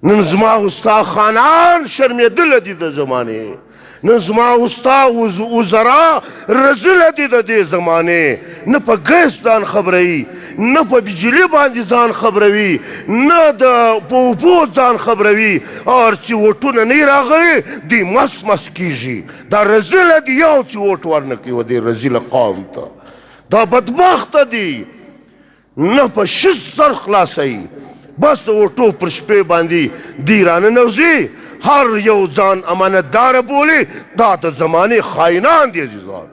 نن زما او ستا خانان شرمېدله دي د زمانې، نن زما او ستا وزرا رزله دي د دې زمانې. نه په ګیس ځان خبروي، نه په بجلي باندې ځان خبروي، نه د په اوبو ځان خبروي. اور چې ووټونه نه راغلي دی مس مس کیږي. دا رزله دي، یو چې ووټ ورنه کوي و دې رزیله قوم ته، دا بدبخته دي. نه په شش سر خلاصوي، بس د وټو پر شپې باندې دی راننوځي، هر یو ځان امانتدار بولي. دا د زمانې خاینان دي عزیزان،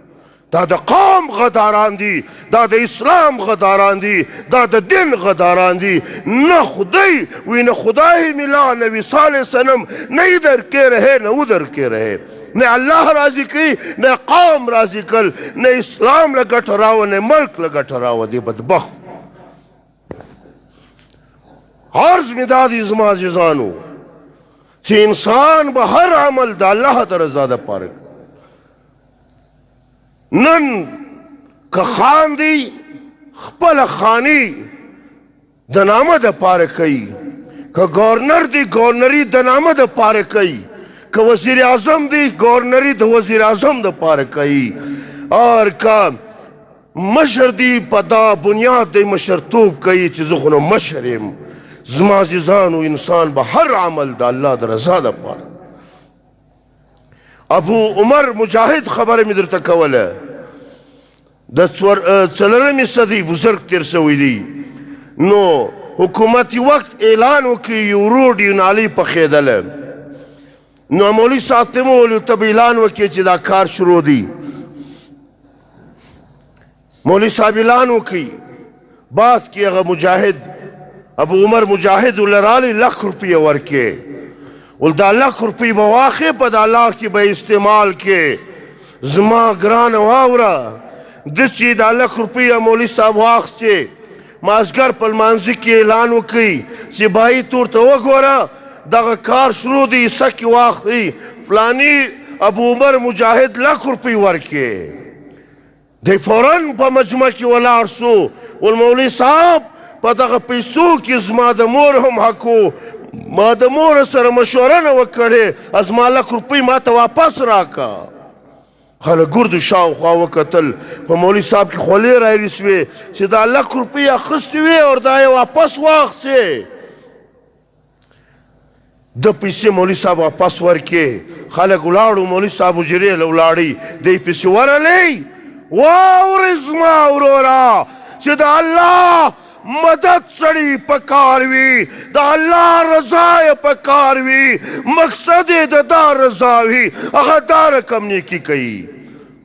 دا د قوم غداران دي، دا د اسلام غداران دي، دا د دین غداران دي. نه خدای وی، نه خدای ملا، نه وصال صنم، نه ادھر کې رہے نه ادھر کې رہے. نه الله راضي کوي، نه قوم راضي کړ، نه اسلام له ګټه راوه، نه ملک له ګټه راوه. دی بدبخت عرض مې دا دی زما عزیزانو چې انسان به هر عمل د الله د رضا دپاره. نن که خان دی خپله خاني د نامه د پاره کوي، که گورنر دی گورنری د نامه د پاره کوي، که وزیر اعظم دی گورنری د وزیر اعظم د پاره کوي، اور که مشر دی په دا بنیاد دی مشرتوب کوي چې زه خو نو مشر یم. زما عزیزانو، انسان به هر عمل د الله د رضا د پاره. ابو عمر مجاهد خبره مې درته کوله، د څلورمې صدۍ بزرګ تېر شوی دی. نو حکومتي وخت اعلان وکړي، یو روډ یو نالۍ پخېدله. نو مولوي صاحب ته مې وویل ته به اعلان وکړې چې دا کار شروع دی. مولوي صاحب اعلان وکړي، بعد کې هغه مجاهد ابو عمر مجاهد ول رالی لک روپۍ ورکې، ول دا لک روپۍ به واخې په دا لار کې به استعمال کې. زما ګرانه واوره، دسې دا لک روپۍ مولوي صاحب واخستې، مازګر په لمانځه کې اعلان وکړي چې بایي تور ته وګوره دغه کار شروع دی، حصه کې واخلي فلاني ابو عمر مجاهد لک روپۍ ورکې. دی فورا په مجمع کې ولاړ سو، ول مولوي صاحب په دغه پیسو کې زما د مور هم حق و، ما د مور سره مشوره نه وه کړې، زما لک روپۍ ما ته واپس راکړه. خلک ګردو شاوخوا وکتل، په مولوي صاحب کې خولې راایرې سوې چې دا لک روپۍ اخیستې وې او دا یې واپس واخیستې. د پیسې مولوي صاحب واپس ورکې، خلک ولاړو، مولوي صاحب حجرې له ولاړی، دی پیسې ورلې. واورې زما وروره چې د الله مدد سړي په کار وي، د الله رضا یې په کار وي، مقصد یې د دا رضا وي، هغه دا رقم نیکي کوي.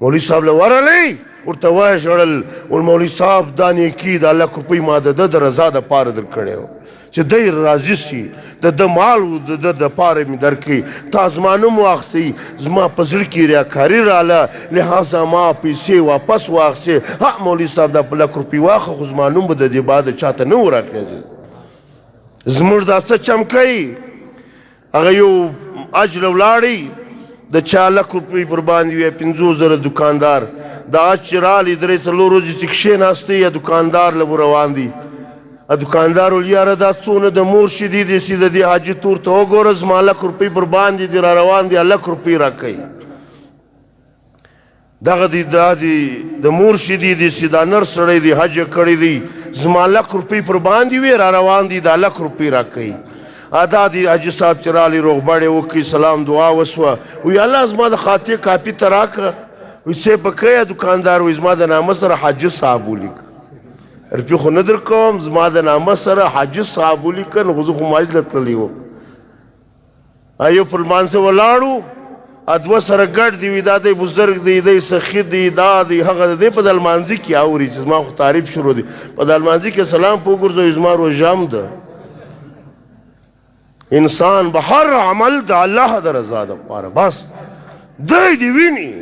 مولوي صاحب له ورغلی ورته وژړل، ول مولوي صاحب دا نیکي دا لک روپۍ ما د ده د رضا دپاره درکړی وه چې دی راضي سي، د ده مال و د ده دپاره مې درکړي، تا زما نوم واخیستی، زما په زړه کې ریاکاري راله، لهذا ما پیسې واپس واخیستې. ها مولوي صاحب دا په لک روپۍ واخله، خو زما نوم به د دې بعده چاته نه وراخېږي. زموږ دا څه چمکی هغه یو حج له ولاړی، د چا لک روپۍ پر باندې وې، 50,000 دکاندار د حج چې رالی درې څلور ورځې چې کښېناستی یا دکاندار له روان دی. دکاندار ویل یاره دا څونه د مور شیدې دي چې د دې حاجي تور ته وګوره، زما لک روپۍ پر باندې دي را روان دي، لک روپۍ راکوي. دغه دی دا دی د مور شیدې دي چې دا نر سړی دی حج یې کړی دی، زما لک روپۍ پر باندې وې را روان دي، دا لک روپۍ راکوي. ادا دی حاجي صاحب چې رالی روغبړ یې وکړي، سلام دعا وسوه، وی الله زما د خاطې کاپي ته راکړه. وی څه یې په کوې؟ دکاندار وی زما د نامه سره حاجي صاحب ولیک، روپۍ خو نه درکوم، زما د نامه سره حاجي صاحب ولیکه، نو خو زه خو حج له تللی وم. ایو پر لمانځه ولاړو، دوه سره ګډ دي، وي دا دی بزرګ دی، دی سخي دی، دا دی هغه دی. په د لمانځه کې اوري چې زما خو تعریف شروع دی، په د لمانځه کې سلام په وګرځوي، زما روژه هم ده. انسان به هر عمل د الله د رضا دپاره بس دی دې ویني.